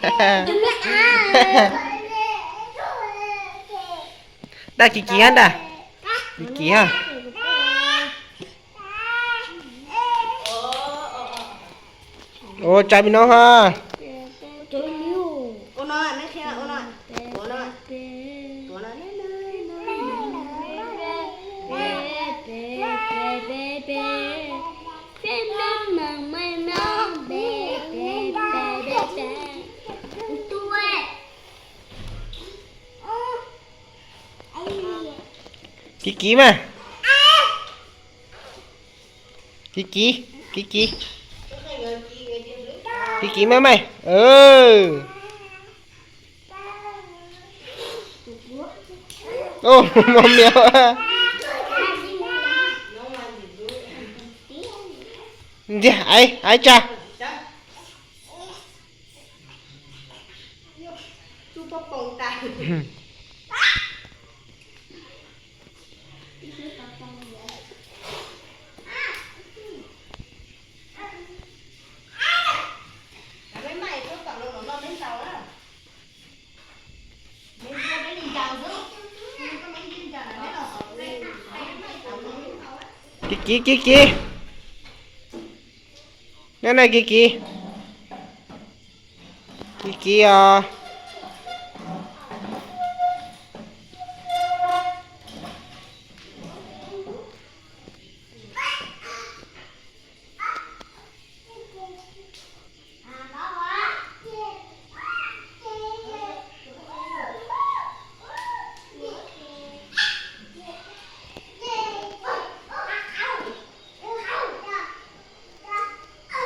Nraj Kiv Kiv hab nraj, Kiv Kiv hab. Ua tsav me no ha. Kiv Kiv mas. Kiv Kiv, Kiv Kiv, Kiv Kiv mas mas. Mus mias. Ntiag, aiv, aiv tsa. Kiv Kiv, Kiv Kiv. Neb na Kiv Kiv. Kiv Kiv os.